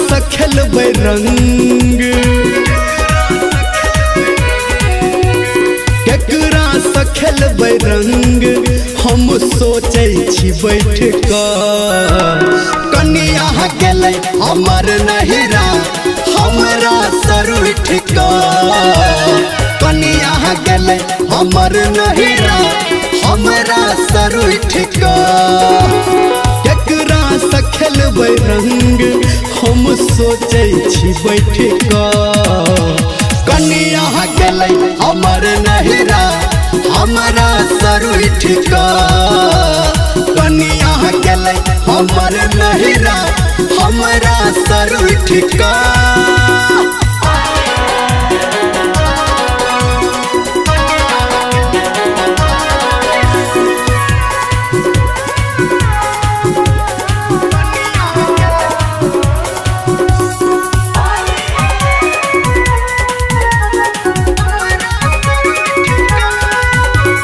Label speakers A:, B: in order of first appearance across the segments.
A: से खेलबै रंग, केकरा से खेलबै रंग हम सोचै छी बैठ कऽ। कनिया गेलै हमर नहिरा हमरा से रूठ कऽ। कनिया गेलै हमर नहिरा हमरा से रूठ कऽ। केकरा से खेलबै रंग हम सोचै छी बैठ कऽ। कनिया गेलै हमर नहिरा हमरा से रूठ कऽ। कनिया गेलै हमर नहिरा हमरा से रूठ कऽ।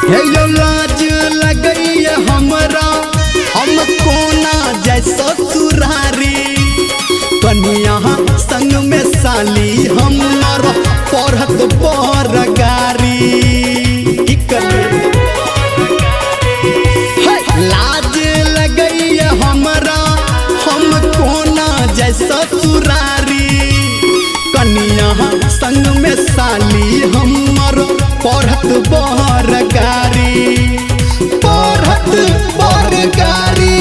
A: हे यो लाज लगैया हमरा हम कोना जाय ससुरारी। कनिया संग में साली हमर पढ़त पर गारी। लाज लगैया हमरा हम कोना जाय ससुरारी। कनिया संग में साली हमर पढ़त बर गारी, पढ़त बर गारी।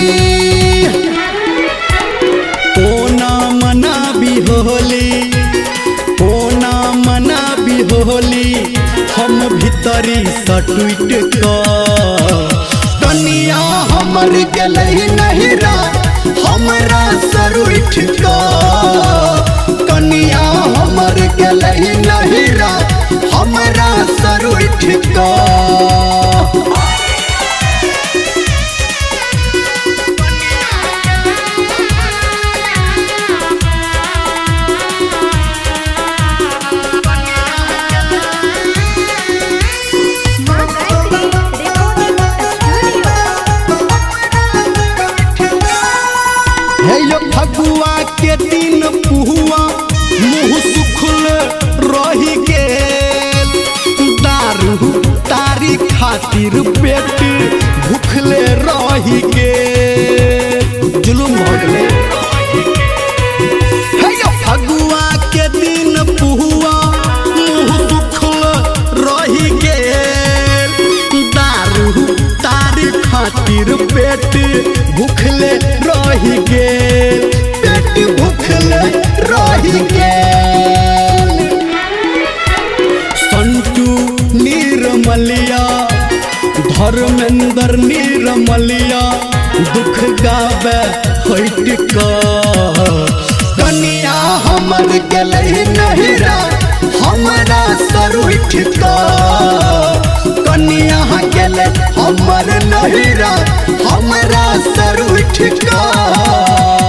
A: कोना मनाबी होली, कोना मनाबी होली हम भीतरी से टूट कऽ। कनिया हमर गेलै नहिरा हमरा से रूठ कऽ। कनिया हमर गेलै नहिरा हमरा से रूठ कऽ।
B: माँ गायत्री रिकॉर्डिंग स्टूडियो।
A: हे यो फगुआ के दिन पुहुआ मुँह सुखल रही गेल। दारू तारी खातिर पेट भूखले रही गेल। जुलुम भऽ गेलै। हे यो फगुआ के दिन पुहुआ मुँह सुखल रही गेल। दारू तारी खातिर पेट भूखले रही गेल, पेट भूखले रही गेल। संतू निर्मलिया धर्मेंद्र निर्मलिया दुख गावे हटि कऽ। कनिया हमर गेलै नहिरा हमरा से रूठ कऽ। कनिया गेलै हमर नहिरा हमरा से रूठ कऽ।